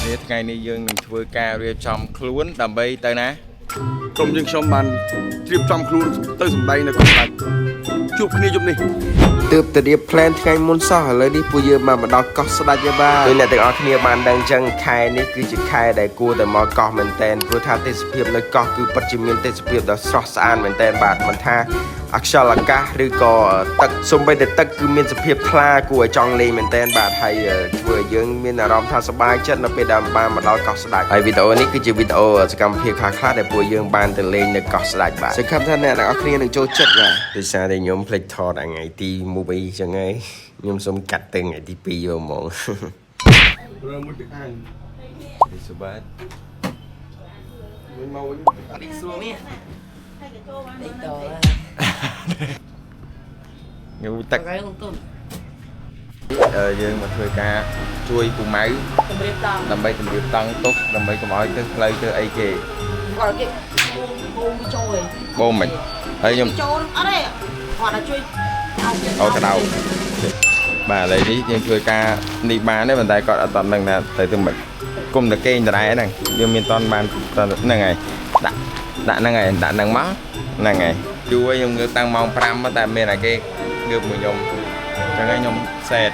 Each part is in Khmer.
គ្នាថ្ងៃនេះយើងនឹងធ្វើការរៀបចំខ្លួនដើម្បីទៅណា ក្រុមយើងខ្ញុំបានត្រៀមចំខ្លួនទៅសម្ដែងនៅកោះស្ដេចជួបគ្នាយប់នេះ ទើបទៅរៀប plan ថ្ងៃមុនសោះឥឡូវនេះពួកយើងបានមកដល់កោះស្ដេចហើយបាទដោយអ្នកទាំងអស់គ្នាបានដឹងចឹងខែនេះគឺជាខែដែលគួរតែមកកោះមែនតែនព្រោះថាទេសភាពនៅកោះគឺពិតជាមានទេសភាពដ៏ស្រស់ស្អាតមែនតែនបាទមិនថាអខ្យល់អាកាសឬក៏ទឹកសូម្បីតែទឹកគឺមានសភាពថ្លាគួរឲ្យចង់លេងមែនតែនបាទហើយធ្វើឲ្យយើងមានអារម្មណ៍ថាសប្បាយចិត្តនៅពេលដែលបានមកដល់កោះស្ដេចហើយវីដេអូនេះគឺជាវីដេអូសកម្មភាពខ្លះៗដែលពួកយើងបានទៅលេងនៅកោះស្ដេចបាទសង្ឃឹមថាអ្នកទាំងអស់គ្នានឹងចូលចិត្តបាទដោយសារតែខ្ញុំភ្លេចថតថ្ងៃទី1អីចឹងហើយខ្ញុំសូមកាត់ទៅថ្ងៃទី2យកហ្មង រើមួយទឹកអាង នេះសុបាទ វិញមកវិញ នេះត ងូទឹក កែលទុន យើងមកធ្វើការជួយពូម៉ៅ ជំរាបតង់ ដើម្បីតម្រៀបតង់ទុកដើម្បីកុំឲ្យទៅផ្លូវទៅអីគេ គាត់គេបូមបូមចូលឯង បូមមិនហើយខ្ញុំ ចូលអត់ទេគាត់តែជួយ អូក្តៅបាទឥឡូវនេះយើងធ្វើការនេះបានទេប៉ុន្តែគាត់អត់តន់ដឹងថាទៅទៅមិនគុំតែគេងដដែលហ្នឹងយើងមានតន់បានតន់ហ្នឹងហើយដាក់ដាក់ហ្នឹងហើយដាក់ហ្នឹងមកហ្នឹងហើយជួយខ្ញុំងើបតាំងម៉ោង5មកតែមានតែគេងើបមួយខ្ញុំអញ្ចឹងហើយខ្ញុំសេត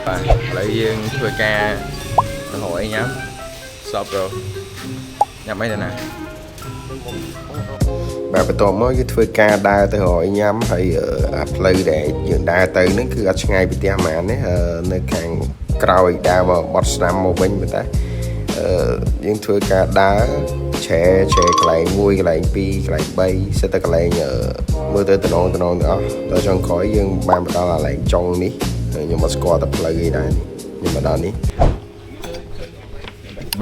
បាទឥឡូវយើងធ្វើការទៅរកអីញ៉ាំសពប្រូញ៉ាំអីទៅណា បាទបន្ទាប់មកយើងធ្វើការដើរទៅរកញ៉ាំហើយអាផ្លូវដែលយើងដើរទៅហ្នឹងគឺអត់ឆ្ងាយពីផ្ទះហ្មងទេនៅខាងក្រោយដើរមកបត់ស្នាមមកវិញប៉ុន្តែអឺយើងធ្វើការដើរឆែឆែកន្លែង1កន្លែង2កន្លែង3សិតតែកន្លែងមើលទៅតំណងតំណងទាំងអស់ដល់ចុងក្រោយយើងបានមកដល់កន្លែងចុងនេះខ្ញុំអត់ស្គាល់តែផ្លូវអីដែរខ្ញុំមកដល់នេះ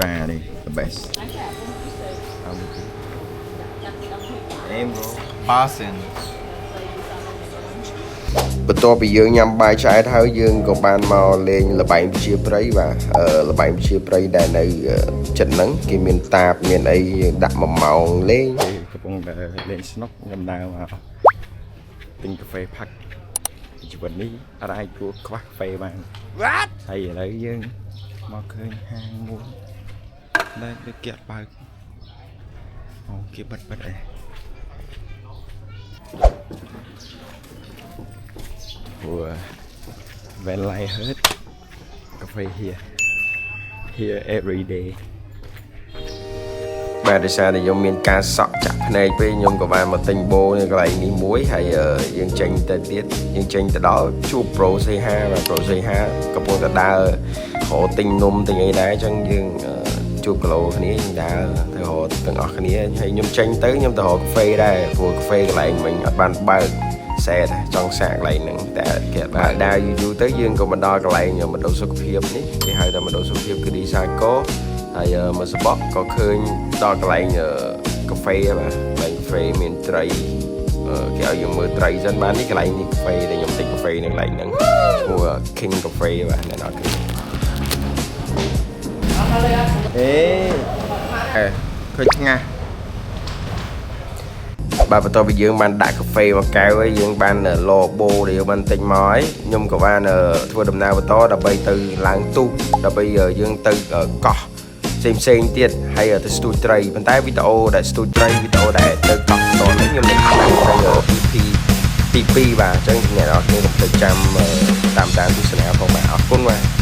បាទនេះ the best អេម bro Parson បន្ទាប់ពីយើងញ៉ាំបាយឆ្អែតហើយយើងក៏បានមកលេងល្បែងប្រជាប្រិយបាទល្បែងប្រជាប្រិយដែលនៅចិត្តហ្នឹងគេមានតាបមានអីយើងដាក់មួយម៉ោងលេង កំពុងតែលេងស្នុកខ្ញុំដើរមកទិញកាហ្វេផឹកជីវិតនេះអត់អាចគួរខ្វះកាហ្វេបាន What ហើយឥឡូវយើងមកឃើញហាងមួយដែលដូចគេអត់បើកអូគេបិទបិទអីព្រោះ When I heard cafe here here every day បាទដោយសារតែខ្ញុំមានការសក់ចាក់ភ្នែកពេកខ្ញុំក៏បានមកទិញបូនៅកន្លែងនេះមួយហើយយើងចេញទៅទៀតយើងចេញទៅដល់ជួប Pro សេហាបាទ Pro សេហាកំពុងតែដើររកទិញនំទិញអីដែរអញ្ចឹងយើងជួបគីឡូគ្នាយើងដើរទៅរកទាំងអស់គ្នាហើយខ្ញុំចេញទៅខ្ញុំទៅរកកាហ្វេដែរព្រោះកាហ្វេកន្លែងមិញអត់បានបើកសែតចង់សាកកន្លែងហ្នឹងតែគេអត់បើកដើរយូរៗទៅយើងក៏មកដល់កន្លែងមណ្ឌលសុខភាពនេះគេហៅថាមណ្ឌលសុខភាពគិរីសាគរហើយមកសបកក៏ឃើញដល់កន្លែងកាហ្វេបាទកន្លែងកាហ្វេមានត្រីគេឲ្យយើងមើលត្រីសិនបាទនេះកន្លែងនេះកាហ្វេដែលខ្ញុំទិញកាហ្វេនៅកន្លែងហ្នឹងឈ្មោះ King Cafe បាទអ្នកនរគ្នា អេអេឃើញឆ្ងាស់ បាទបន្ទាប់ពីយើងបានដាក់កាហ្វេមកកែវហើយយើងបានលបូដែលយើងបានទិញមកហើយខ្ញុំក៏បានធ្វើដំណើរបន្តដើម្បីទៅឡើងទូកដើម្បីយើងទៅកោះផ្សេងផ្សេងទៀតហើយទៅស្ទូចត្រីប៉ុន្តែវីដេអូដែលស្ទូចត្រីវីដេអូដែលទៅកោះបន្តនេះខ្ញុំនឹងដាក់ទៅ EP ទី2បាទអញ្ចឹងអ្នកនរគ្នាកុំភ្លេចចាំតាមតាមទស្សនាផងបាទអរគុណបាទ។